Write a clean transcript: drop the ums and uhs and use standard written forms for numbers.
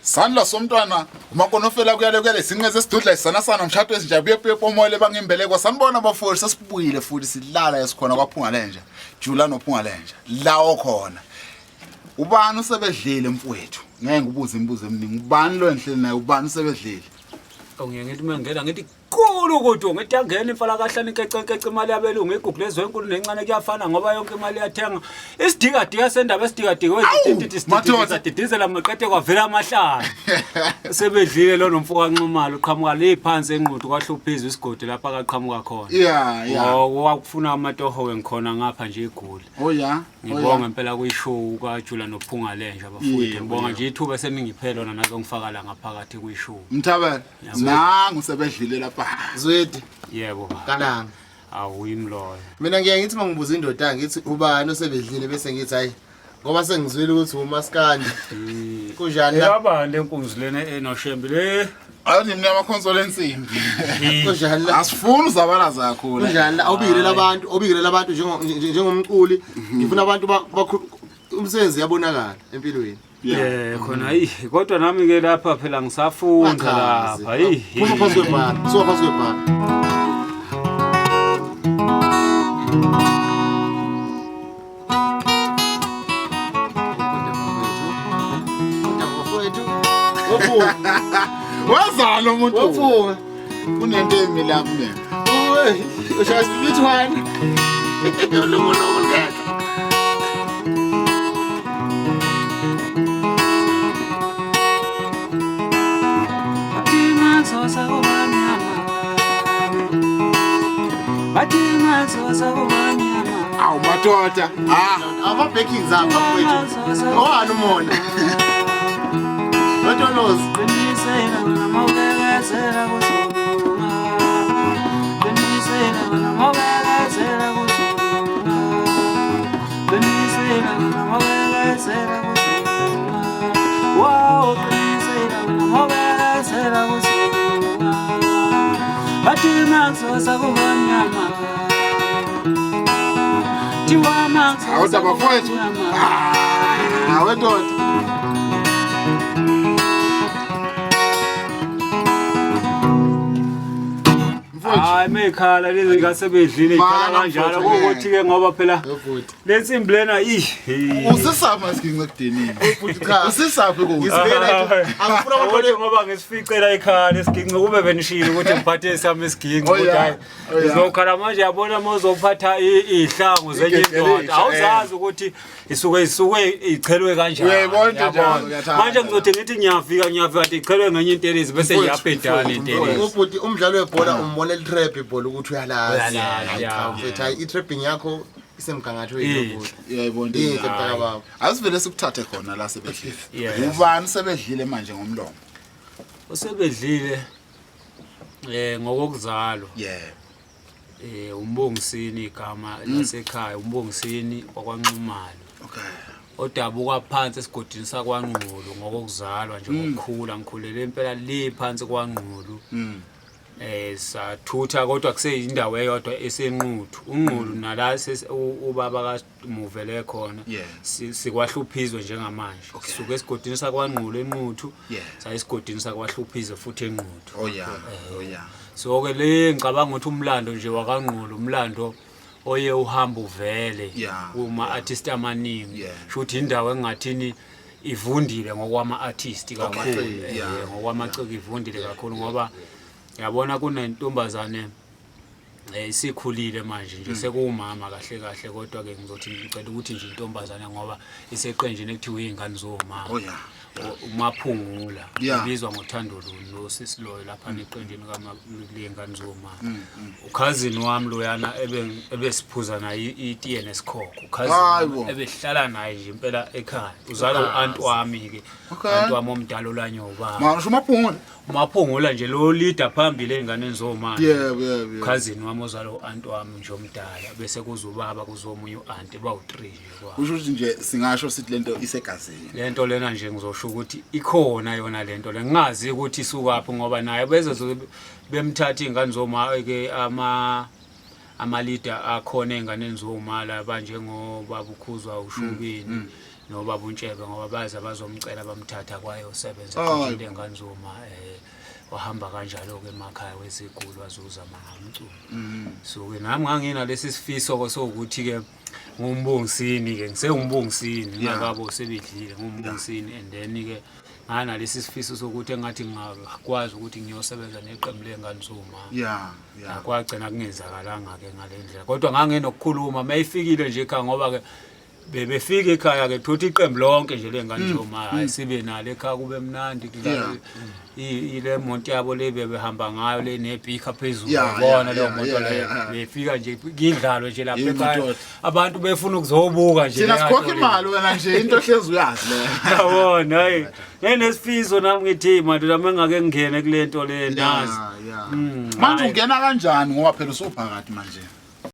Sandla somntwana umakonofela kuyale kuyale sinqeze sidudla isanasana mshado ezinja buye buye pomoyele bangimbeleko sanibona bafowethu sesibuyile futhi silala esikhona kwaphunga lenja jula nophunga lenja lawo khona ubani usebedlile mfowethu ngeke ngibuze imibuzo eminingi ubani lo enhleli naye ubani usebedlile Ngiye ngithi uma ngingena ngithi Kulu kudu ngithi angena imfala kahlani nkece imali yabelungu igugu lezwe enkulu nencane kuyafana ngoba yonke imali iyathenga isidikadika sendaba esidikadika madoda. didizela maqede kwavela amahlala sebedlile lo nomfo kaNxumalo uqhamuka le phansi enquthu kwahluphizwa isigodi lapha akaqhamuka khona yeah Wakufuna amatoho ke ngikhona ngapha nje iguli oh yeah oh ngibonga yeah impela kwishow kajula nophunga lenja bafowethu Yebo, ngibonga yebo. nje ithuba eseningiphe lona nazongifaka la ngaphakathi kwishow Mthabela nangu sebedlile lapha Zwidi yebo baba kalanga. Awu yimi loyo. Mina ngiye ngithi mangibuza indoda ngithi ubani osebedlile bese ngithi hayi ngoba sengizwile ukuthi umaskandi. Kunjani la? Eyabani lenkunzi lena enoshembe le? Ayi nimnyama console ensimbi. Kunjani la? Asifuni uzabalaza kakhulu. Kunjani la? Awubingelela abantu, awubingelela abantu njengomculi. Ngifuna abantu umsebenzi uyabonakala empilweni. Yeah khona ayi kodwa nami ke lapha phela ngisafunda lapha ayi. Phuma phansi kwebhala, suka phansi kwebhala. Wazana umuntu. Waphuka. Kunento emi la kumina. Ushaya isibibithwane. Ulungulungu ngeke. Awu madoda. Ah, Ama-backings apha mfowethu. Owani umona? Lotolozi. Awu bafowethu. Ah, wendoda. Mfowethu. Hayi mekhala lezi ngasebedlile ikhala Mana, kanjalo mfowethu, kuwukuthi ke ngoba phela Bhuti. le nsimbi lena ih Usisaphi masigince ekudinini? Bhuti cha. Usisaphi kuze? Ngisibeka nje. Angifuna Ukuthi abantu ngoba ngisificela ikhala isiginci kube benishilo ukuthi ngiphathe esami isiginci Oh, ukuthi yeah. hayi Oh, yeah. ngizokhala manje yabona uma uzophatha iy'hlangu zenye Igege indoda elisha, awuzazi ukuthi isuke isuke ichelwe kanjani Uyayibona into yabona. enjalo, uyathanda. Manje ngizothi ngithi ngiyafika ngiyafika kanti ichelwe ngenye intelezi bese Mfowethu, ngiyabhedana mfowethu, intelezi. Ubhuti umdlalo webhola umbona litrap ibhola ukuthi uyalazi. Uyalazi, Hayi ya. cha mfethu hayi i-trapping yakho isemgangathweni Inhle. bhuti. Uyayibona into Inhle enjalo. mntaka baba. Asivele sikuthathe khona la sebedlile. Yes. Ubani sebedlile manje ngomlomo? Usebedlile ngokokuzalwa. Yeah. Umbongisini igama lasekhaya umbongisini wakwaNxumalo. Okay. Odabuka phansi esigodini sakwaNgqulu ngokokuzalwa nje ngokukhula ngikhulele impela le phansi kwaNgqulu. Sathutha kodwa kuseyindawo eyodwa esenquthu unqulu nala ubaba kamuvele khona sikwahluphizwe njengamanje sisuke esigodini sakwaNgqulu enquthu saya esigodini sakwaHluphizwe futhi enquthu. Oh yeah. Oh yeah. So ke le ngicabanga ukuthi umlando nje wakaNgqulu umlando oye uhamba uvele kuma artist amaningi shuthi indawo engathini ivundile ngokwama artist kakhulu ngokwamaciko ivundile kakhulu ngoba yabona kunentombazane isikhulile manje nje sekuwumama kahle kahle kodwa ke ngizothi ngicela ukuthi nje intombazane ngoba iseqenjini ekuthiwa izingane zomama. Oh yeah. Umaphungula Yeah. ubizwa ngothando luni lo sisi loyo lapha eqenjini kamalingane zomama. Ukhazini wami loyana ebesiphuza naye itiye nesikhokho. Ukhazini Hayi bo. ebehlala naye nje impela ekhaya. Uzalwa u-aunt wami ke. Okay. Aunt wami omdala olanye ubaba. Manje umaphungula. Umaphungula nje lo leader phambili ey'nganeni zomama. Yebo yebo. yebo. Cousin wami ozalwa u-aunt wami nje omdala bese kuza ubaba kuzomunye u-aunt bawu-3 nje kwabo. Kusho ukuthi nje singasho sithi lento isegazini. Lento lena nje ngizosho ukuthi ikhona yona lento le ngingazi ukuthi isukaphi ngoba naye beze bemthatha iy'ngane zoma ke ama leader akhona ey'nganeni zoma la banjengobaba uKhuzwa uShubini. nobaba uNtshebe ngoba baze bazomcela bamthatha kwayosebenza Hayi. into enganzuma wahamba kanjalo ke emakhaya wezigulu wazuza mangomculo. So ke nami nganginalesi sifiso ke sokuthi ke ngumbongisini ke, ngisewumbongisini ngingakabo sebedlile, ngumbongisini, and then ke nganalesi sifiso sokuthi engathi ngingakwazi ukuthi ngiyosebenza neqembu lenganzuma. Kwagcina kungenzakalanga ke ngale ndlela, kodwa ngangenokukhuluma mayifikile nje ekhaya, ngoba ke bebefika ekhaya ke thutha iqembu lonke nje lenganzuma, hayi sibe nalo ekhaya kube mnandi kudlalwe ile monto yabo le bebehamba ngayo le nebhikha phezulu, yabona leyo moto leyo, befika nje kidlalwe nje lapha Yebo, ekhaya, ndoda. abantu befuna ukuzobuka nje Thina leya sikhokha nto le. imali, wena nje into hlezi uyazi le. Yabona, hayi, nginesifiso nami ngithi madoda mengake ngingene kule nto le, nazi. Manje ungena kanjani, ngoba phela usuphakathi manje?